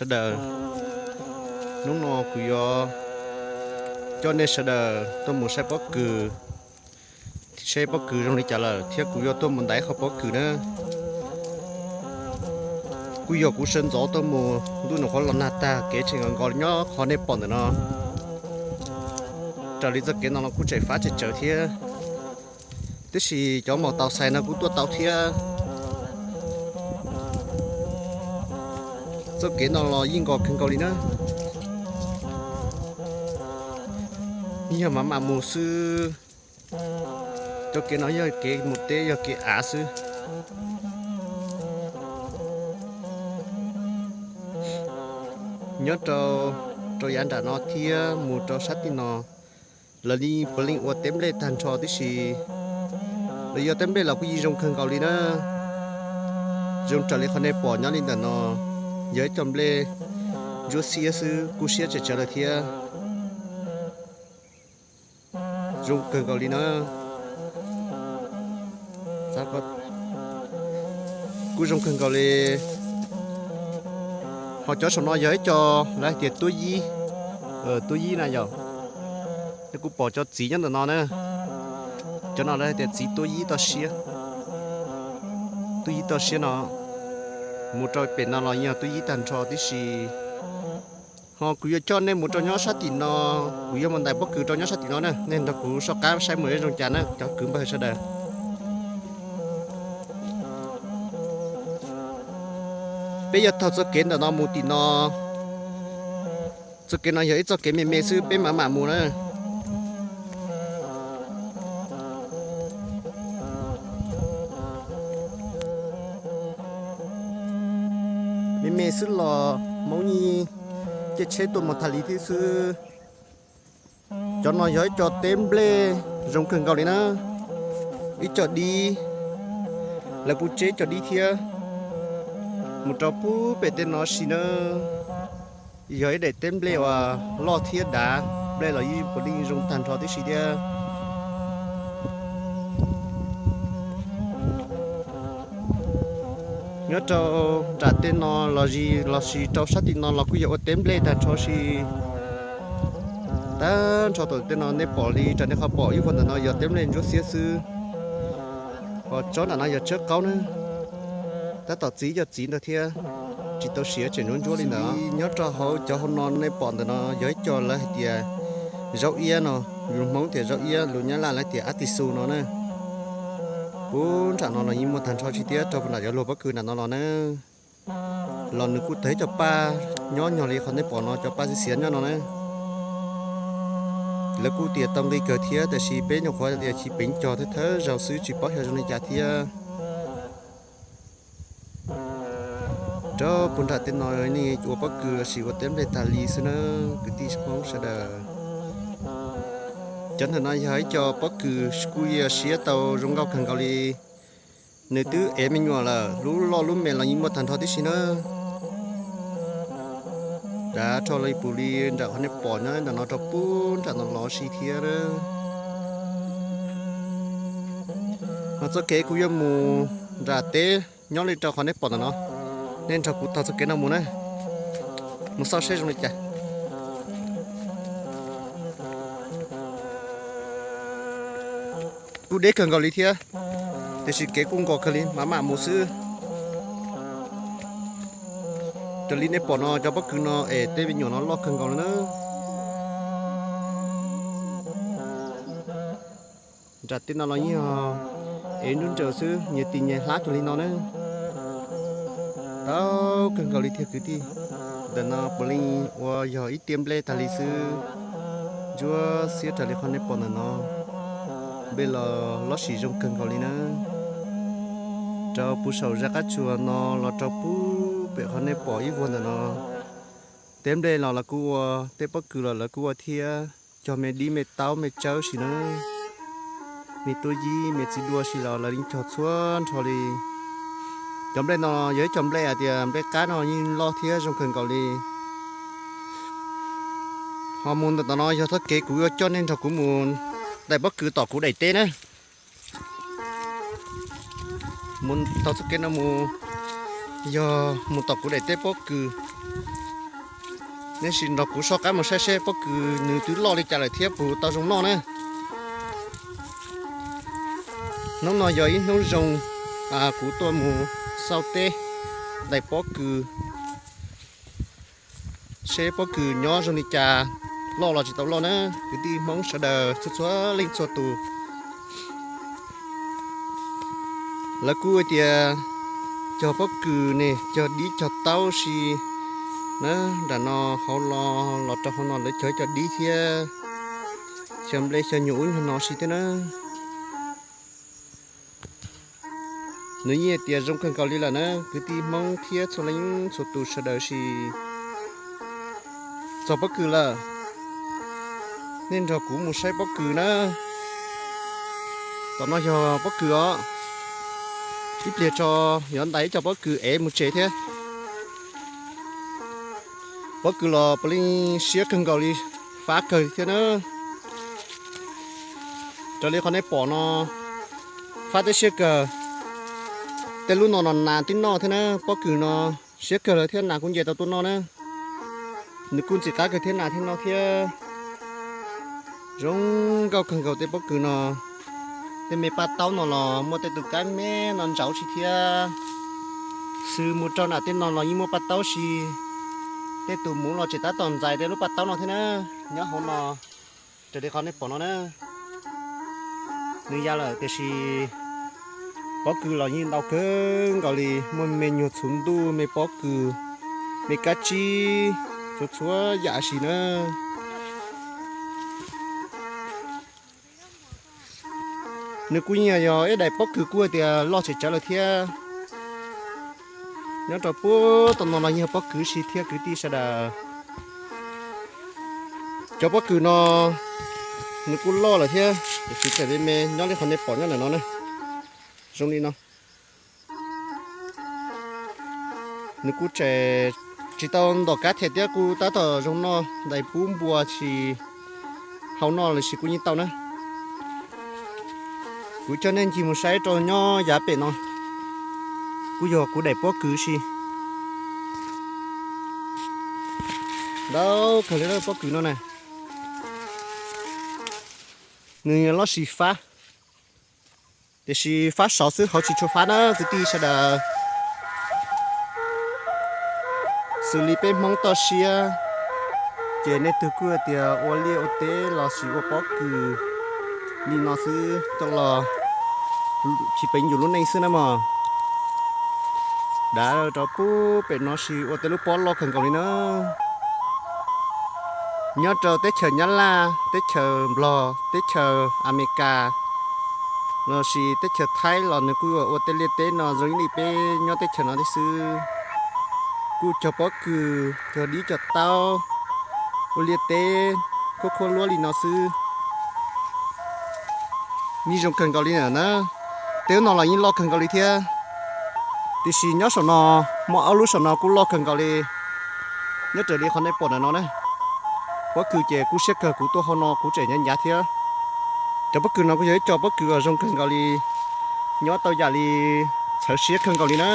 Sawv daws, hnub no kuv yuav coj nej sawv daws tuaj mus saib pob kws, saib pob kws zoo li cas lawm thiab kuv yuav tuaj mus ntais qhov pob kws na. Kuj yog kuv sawv ntxov tuaj mus, ntuj nyuam qhuav los nag tag kev tseem nkaus nkaus li nyob qhov nej pom ntawm no. Raws li txoj kev no los kuj tseem fab tsawv tsawv thiab, tiam sis cov maum taus xais no kuj tuaj tau thiab. Txoj kev no los yeej nkos kawg nkaus li na. Yog mam mam mus xwb. Cov kev no yog kev mus teb, yog kev av xwb. Nyob rau, rau yav nram no thiab mus rau sab tim no, lawv li puav leej ua teb nplej tag nrho tib si. Lawv ua teb nplej los kuj yeej zoo kawg nkaus li na. Zoo raws li qhov nej pom nyob li ntawm no, yog ib co nplej ntsuab xiab xwb kuj siab tsawv tsawv lawm thiab. Zoo kawg nkaus li na. Kuj zoo kawg nkaus li. Ho cov saum no yog ib co lawv hais tias tuab yib, tuab yib na yom. Nej kuj pom cov txiv nyob ntawm no na. Cov no lawv hais tias txiv tuab yib toj siab. Tuab yib toj siab no, mus rau pem no los yog tuab yib tag nrho tib si. Ho kuv yuav coj nej mus rau nyob sab tim no, kuv yuav mus ntais pob kws rau nyob sab tim no na, nej nrog kuv soj qab saib mus zoo cas na cov kwv npawg sawv daws. Peb yuav taug txoj kev ntawm no mus tim no. Txoj kev no yog ib txoj kev me me xwb, peb mam mam mus na. Me me xwb los Hmoob yeej caij tsheb tuaj mus tag li thiab xwb. Cov no yog ib co teb nplej zoo kawg nkaus li na. Ib co dib, lawv kuj tseb co dib thiab. Mus rau pub pem tej no si na, yog ib daim teb nplej uas loj thiab dav, nplej los yeej puav leej zoo tag nrho tib si thiab. Nyob rau nram tej no los sis, los sis rau sab tim no los kuj yog ua teb nplej tag nrho si. Tag nrho tom tej no nej pom li raws nej qhov pom ib vuag ntawm no yog teb nplej ntsuab xiab xwb. Ho tsob nram no yog tsawb qaub na. Tab tom txiv cov txiv ntawd thiab, tsis tau siav tseem ntsuab ntsuab li ntawd. Nyob rau hauv cov hauv no nej pom ntawm no yog ib co lawv hais tias zaub iab no, lus Hmoob tias zaub iab, lus Nyab Laj lawv tias ab tis xu no na. Puag nram no los yeej muaj tag nrho si thiab, rau puag nram cov luag pob kws nram no los na. Los nws kuj tawg ib co paj nyob nyog li qhov nej pom no, cov paj xiav xiav nyob no na. Lawv kuj tias tau nqi kawg thiab, tab sis peb nyuam qhuav tias tsis peev cog thiab, thawj zaug xwb tsis paub xyov zoo li cas thiab. Rau puag nram tej no nej ua pob kws los sis ua teb nplej tag li xwb na, kwv tij Hmoob sawv daws. Cov ntawm no yog ib co pob kws kuj yog siab tau zoo nkauj kawg nkaus li. Nws twb ev me nyuam lawm, lub loj lub me los yeej muaj tag nrho tib si na. Dav rho li puv li nram qhov nej pom nyob ntawm no rau puag nram no los si thiab. Mas txoj kev kuv yuav mus nram teb nyob li rau qhov nej pom ntawm no, nej nrog kuv taug txoj kev no mus na, mus xauj seb zoo li cas. Kuj deb kawg nkaus li thiab, tiam sis kev kuj nkos kawg li, mam mam mus xwb. Raws li nej pom no cov pob kws no es tej me nyuam no loj kawg nkaus li na. Nram tej no los yeej yog ev nruab nraws xwb, nyias tis nyias hlab cuag li no na. Tau kawg nkaus li thiab kwv tij. Ntawm no puav leej ua yog ib tiaj nplej tag li xwb, ntsuab xiab raws li qhov nej pom ntawm no. Nplej los loj sim zoo kawg nkaus li na. Rau puag saum zaj qab tsuas no los rau puag pem qhov nej pom ib vuag ntawm no, tej nplej los lawv kuj ua, tej pob kws los lawv kuj ua thiab, cog me dib me taub me tsawb si na. Me tuab yib me txiv duaj si los lawv yeej cog txhua nrho li. Cov nplej no yog ib co nplej hais tias nplej qab no yeej loj thiab zoo kawg nkaus li. Ho mus ntawm no yog txoj kev kuv yuav coj nej nrog kuv mus ntais pob kws tom kuv daim teb na. Mus tau txoj kev no mus, yog mus tom kuv daim teb pob kws. Nej sim nrog kuv soj qab mus saib seb pob kws nws twb loj li cas lawm thiab puas tau zoo noj na. Hnub no yog ib hnub zoo, kuv tuaj mus xauj teb, daim pob kws, seb pob kws nyob zoo li cas, loj los tsis tau loj na. Kwv tij Hmoob sawv daws txhua txhua leej txhua tus, lawv kuj tias cog pob kws ne, cog dib cog taub si na. Nram no hauv los, los rau hauv no lawv cog cov dib thiab, cog nplej cog nyuag ub nyuag no si thiab na. Nws yeej tias zoo kawg nkaus li lawm na kwv tij Hmoob thiab txhua leej txhua tus sawv daws. Sim txog pob kws lawm, nej nrog kuv mus saib pob kws na. Tom no yog pob kws os. Ib pliag tso yuav ntais ib co pob kws ev mus tsev thiab. Pob kws los puav leej siab kawg nkaus li, fab kawg thiab na. Raws li qhov nej pom no, fab thiab siab kawg. Tej lub no no nas tib noj thiab na, pob kws no siab kawg lawm thiab nas kuj nce tau tuaj noj na. Nws kuj ntxim qab kawg thiab nas thiaj noj thiab. Zoo nkauj kawg nkaus tej pob kws no. Tej me paj taub no los muaj tej tus kab me no ntsauv si thiab. Xws mus rau nram tej no los yeej muaj paj taub si. Tej tus muv los tseem tab tom ntxais tej lub paj taub no thiab na. Nyob hauv no, raws li qhov nej pom no na, nws ya lawm tiam sis pob kws los yeej ntau kawg nkaus li, muaj me nyuag txhuv ntuj, me pob kws, me kab tsib, txhua txhua yam si na. Nws kuj yeej yog ib daim pob kws kuj tias loj tshaj tsawv lawm thiab. Nyob rau puag tom no los yog pob kws si thiab kwv tij sawv daws. Cov pob kws no nws kuj loj lawm thiab, tiam sis tseem me me nyob li qhov nej pom nyob ntawm no na. Zoo li no. Nws kuj tseem tsis tau ntom kab thiab, kuj tab tom zoo noj ntais pub npua, tsis hau noj los sis kuj yeej tau na. Kuv coj nej ncig mus saib rau nyob yav pem no, kuj yog kuv daim pob kws si. Ntau kawg li pob kws no na. Nws loj sis fab, tiam sis fab saud xwb, hauv tsis tshua fab na kwv tij sawv daws. Xws li peb Hmoob toj siab, ces nej twg kuj tias ua liaj ua teb los sis ua pob kws li no xwb coj los tsis peev yus lub neej xwb na mog. Dav rau pub pem no sis ua tej lub pob loj kawg nkaus li na. Nyob rau teb chaws Nyab Laj, teb chaws Nplog, teb chaws Amelikas, los sis teb chaws Thaib los nws kuj yuav ua tej liaj teb no zoo ib li peb nyob teb chaws no thiab xwb. Kuj cog pob kws, cog dib cog taub, ua liaj teb khuab khuab luab li no xwb. Yeej zoo kawg nkaus li na. Tej lub no los yeej loj kawg nkaus li thiab. Tiam sis nyob saum no, muaj ob lub saum no kuj loj kawg nkaus li. Nyob raws li qhov nej pom ntawm no na. Pob kws ces kuj siab kawg, kuv tuaj hauv no kuv tseem nyav nyav thiab. Cov pob kws no kuj yog ib co pob kws uas zoo kawg nkaus li, nyob tau yam li txhawv siab kawg nkaus li na.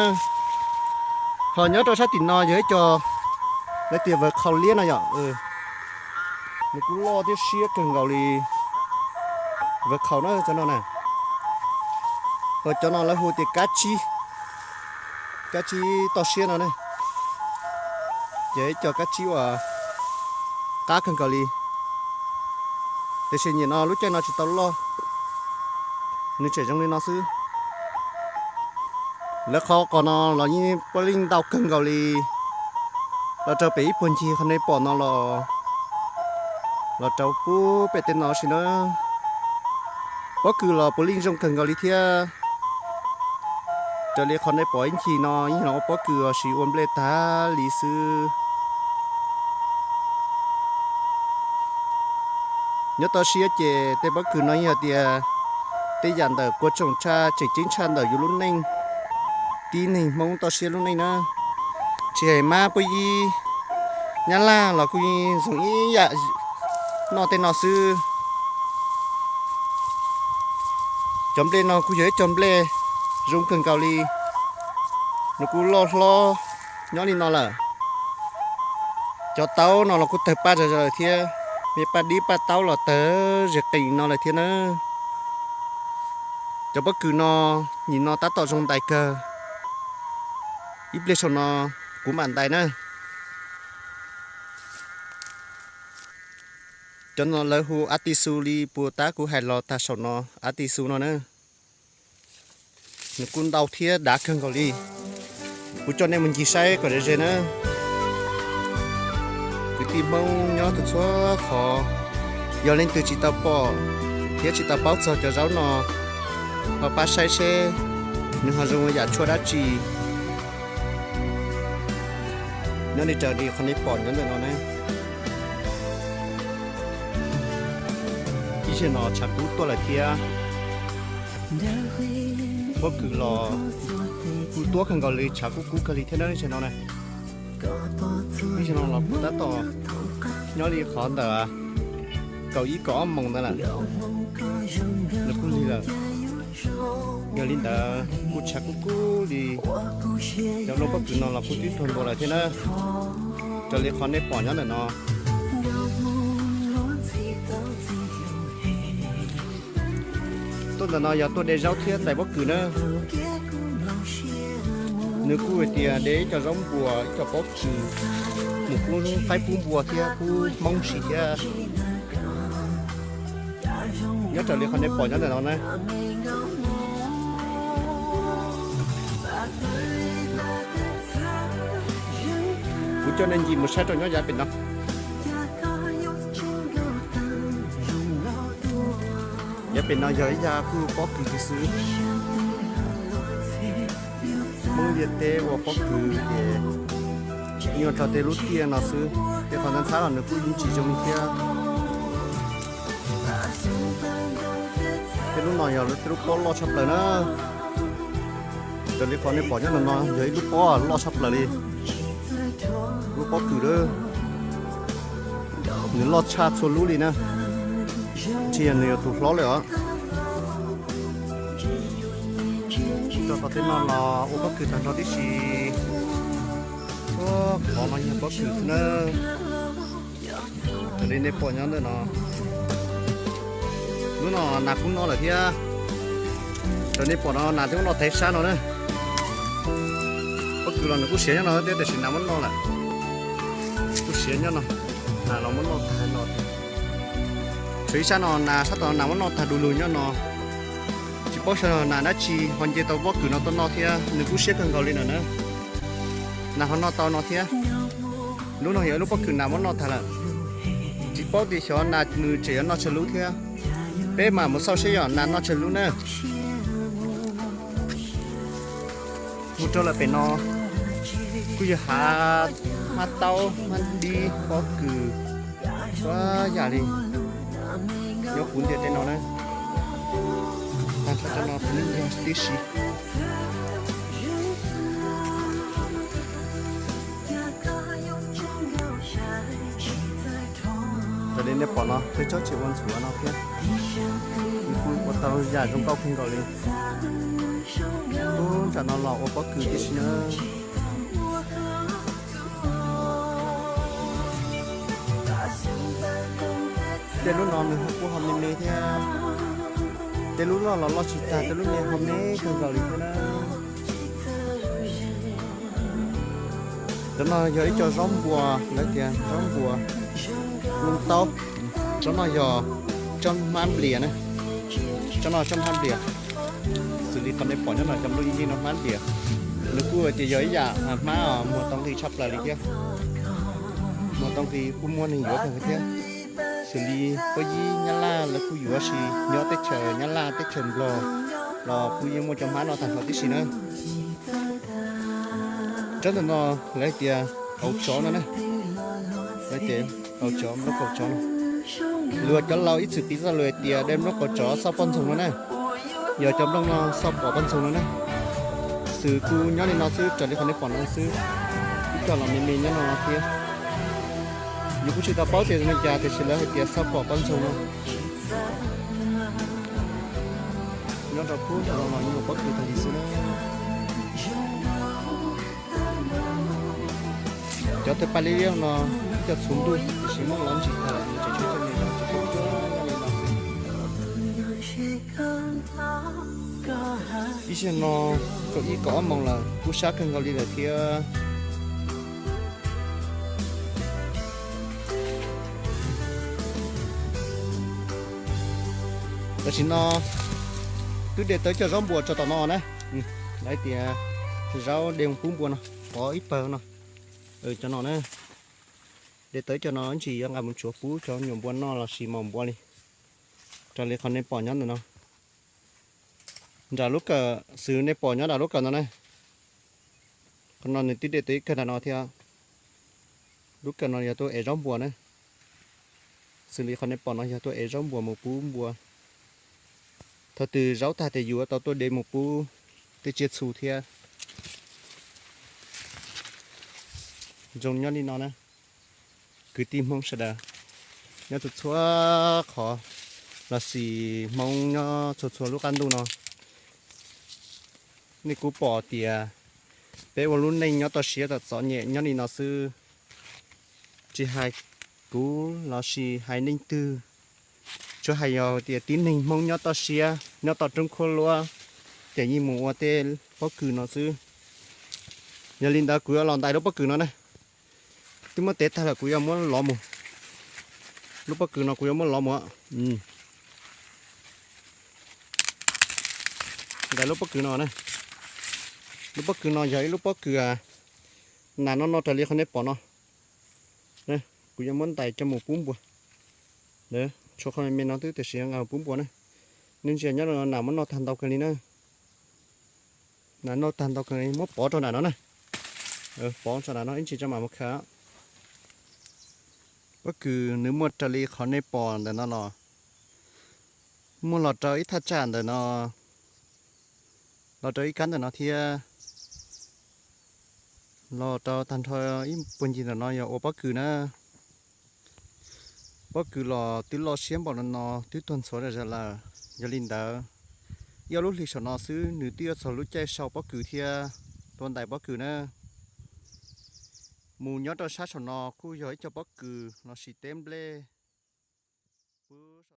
Ho nyob rau sab tim no yog ib co lawv tias vawv qhau liab no yom. Nws kuj loj thiab siab kawg nkaus li. Vawv qhau na cov no na. Ho cov no lawv hu tias kab tsib, kab tsib toj siab no ne. Ces ib co kab tsib uas qab kawg nkaus li. Tiam sis nim no lub caij no tsis tau loj, nws tseem zoo li no xwb. Lawv qhov qos no los yeej puav leej ntau kawg nkaus li. Los rau pem ib puag ncig qhov nej pom no los, los rau pub pem tej no si na. Pob kws los puav leej zoo kawg nkaus li thiab. Raws li qhov nej pom ib ncig no yeej los ua pob kws los sis ua nplej tag li xwb. Nyob toj siab ces tej pob kws no yog tias tej yam ntawm kua tsoom tshaj tseem ceeb tshaj ntawm yus lub neej, tib neeg Hmoob toj siab lub neej na. Tsis hais mab puab yib, nyab laj los kuj zoo ib yam noj tej no xwb. Cov nplej no kuj yog ib co nplej zoo kawg nkaus li, nws kuj loj hlob nyob li no lawm. Cov taub no los kuj tawg paj zom zaws lawm thiab, me paj dib paj taub los tawg zes qees no lawm thiab na. Cov pob kws no, nim no tab tom zoo ntais kawg. Ib pliag saum no kuv mam ntais na. Cov no lawv hu ab ti xu li puas tab kuv hais los tag saum no, ab ti xu no na. Nws kuj ntau thiab dav kawg nkaus li. Kuv coj nej mus ncig saib kom ze ze na. Kwv tij Hmoob nyob txhua txhua qhov, yog leej twg tsis tau pom thiab tsis tau paub txog cov zaub no, ho pab saib seb nws ho zoo yam tshuaj dab tsi. Nyob li raws li qhov nej pom nyob ntawm no na. Ib zaug no tshav kub tuaj lawm thiab. Pob kws los kuj tuab kawg nkaus li, tshav kuj kub kawg li thiab na ib zaug no na. Ib zaug no los kuj tab tom nyob li qhov ntawm kaum ib kaum ob moos ntawd lawm, nws kuj lig lawm. Yog li ntawd kuj tshav kub kub li, cov nplooj pob kws no los kuj twb tuag ntua lawm thiab na. Raws li qhov nej pom nyob ntawm no. Tuaj ntawm no yog tuaj de zaub thiab ntais pob kws na. Nws kuj hais tias de ib co zaub npuas ib co pob kws mus pub qaib pub npua thiab pub Hmoob si thiab. Nyob raws li qhov nej pom nyob ntawm no na. Kuv coj nej ncig mus saib rau nyob yav pem no. Yav pem no yog ib yav kuj pob kws kiag xwb. Hmoob ntiaj teb ua pob kws ces nyuaj rau tej lub tiaj no xwb, tej qhov ntxhab ntxhab los nws kuj yeej tsis zoo li thiab. Tej lub no yog tej lub pob loj tshaj plaws na. Raws li qhov nej pom nyob ntawm no yog ib lub pob loj tshaj plaws li. Lub pob kws lawm, nws loj tshaj txhua lub li na. Tsis yog nws yog tus hlob lawm os. Rau tom tej no los ua pob kws tag nrho tib si. Qhov no yog pob kws xwb na. Raws li nej pom nyob ntawm no, lub no nas kuj noj lawm thiab. Raws nej pom no nas twb muab noj tag sab no na. Pob kws los nws kuj siav nyob no thiab tiam sis nas muab noj lawm. Kuj siav nyob no, nas los muab noj tag no. Tshuav ib sab no nas sab tod nas muab noj tag du lug nyob no. Tsis paub xyov nas dab tsi ho nce tau pob kws no tuaj noj thiab, nws kuj siab kawg nkaus li no na. Nas ho noj tau no thiab. Lub no yog ib lub pob kws nas muab noj tag lawm. Tsis paub tias xyov nas nws tseem yuav noj tsawg lub thiab. Peb mam mus xauj seb yog nas noj tsawg lub na. Mus rau lawm pem no kuj yog hav hmab taub hmab dib pob kws txhua yam li nyob puv ntiaj teb no na. Tag nrho cov no puav leej yog tib si. Raws li nej pom no peb tsob tseem ua ntxhuav no thiab, nws kuj ua tau yam zoo nkauj kawg nkaus li. Ub, nram no los ua pob kws tib si na. Tej lub no nws kuj ho me me thiab. Tej lub loj los loj tsis tag, tej lub me ho me kawg nkaus li thiab na. Cov no yog ib co zaub npua, lawv tias zaub npua, lub taub. Tsob no yog tsob hmab nplias na. Tsob no tsob hmab nplias. Xws li qhov nej pom nyob no cov nplooj yij no hmab nplias. Nws kuj tias yog ib yam hmab muag tau nqi tshaj plaws li thiab. Muag tau nqi kuj muaj neeg yuav kawg thiab. Xws li pab yib Nyab Laj lawv kuj yuav, sis nyob teb chaws Nyab Laj teb chaws Nplog los kuj yeej muaj cov hmab no tag nrho tib si na. Tsob ntawm no lawv hais tias kaus tsov no na. Lawv tias kaus tsov, nplooj kaus tsov no. Luag cov laus ib txwm piv txoj lus hais tias dej nplooj kaus tsov xauj poj ntxoog no na. Yog cov nplooj no xauj pom poj ntxoog no na. Xwm kuj nyob li no xwb, raws li qhov nej pom no xwb. Ib co los me me nyob no thiab. Yus kuj tsis tau paub tias zoo li cas tiam sis lawv hais tias xauj pom poj ntxoog no. Nyob rau pub no los nyuag pob kws tag li xwb na. Cov tawg paj liab liab no coj txhua ntuj, tiam sis Hmoob lov ntsis tag lawm nws tseem tshuav coj me nyuam nyob li no xwb. Ib zaug no, kaum ib kaum ob moos lawm, kub sab kawg nkaus li lawm thiab. Tam sim no twb de tau cov zaub npua tso tom no na. Lawv tias zaub de mus pub npua no, pov ib pawg no. Cov no na, de tau cov no ntsis yuav nqa mus tsuav pub cov nyuam npua noj los sis maum npua li. Raws li qhov nej pom nyob ntawm no, nram lub kawm xwb, nej pom nyob nram lub kawm no na. Qhov no nws twb de tau ib kawg nram no thiab. Lub kawm no yog tuaj ev zaub npua na. Xws li qhov nej pom no yog tuaj ev zaub npua mus pub npua. Thaum twg zaub tag ces yus tau tuaj de mus pub tej tsiaj txhu thiab. Zoo nyob li no na, kwv tij Hmoob sawv daws nyob txhua txhua qhov los sis Hmoob nyob txhua txhua lub qab ntuj no, nej kuj pom tias peb ua lub neej nyob toj siab txom txom nyem nyob li no xwb. Tsis hais kuv los sis hais leej twg, tsuas hais yog tias tib neeg Hmoob nyob toj siab nyob tom roob khuab luab ces yeej mus ua tej pob kws no xwb. Yog li ntawd kuv yuav los ntais lub pob kws no na. Twb muab tev tag lawm kuv yuav muab lov mus. Lub pob kws no kuv yuav muab lov mus. Ntais lub pob kws no na. Lub pob kws no yog ib lub pob kws nas no no raws li qhov nej pom no. Kuv yuav muab ntais coj mus pub npua. Tshuav qhov me me no xwb tiam sis nqa mus pub npua na. Nej ntsia nyob no nas muab noj tag ntau kawg li na. Nas noj tag ntau kawg li, muab pov rau nram no na. Pov tso nram no ib ntsis tso mam mus khaws. Pob kws nws muaj raws li qhov nej pom ntawm no los, muaj los rau ib thaj tsam ntawm no, los rau ib kab ntawm no thiab, los rau tag nrho ib puag ncig ntawm no yog ua pob kws na. Pob kws los twb loj siab npaum no no twb tuag ntxhuav zom zaws lawm. Yog li ntawd, ib ob lub hlis saum no xwb nws twb yuav txog lub caij sau pob kws thiab tuaj ntais pob kws na. Mus nyob rau sab saum no kuj yog ib co pob kws los sis teb nplej pub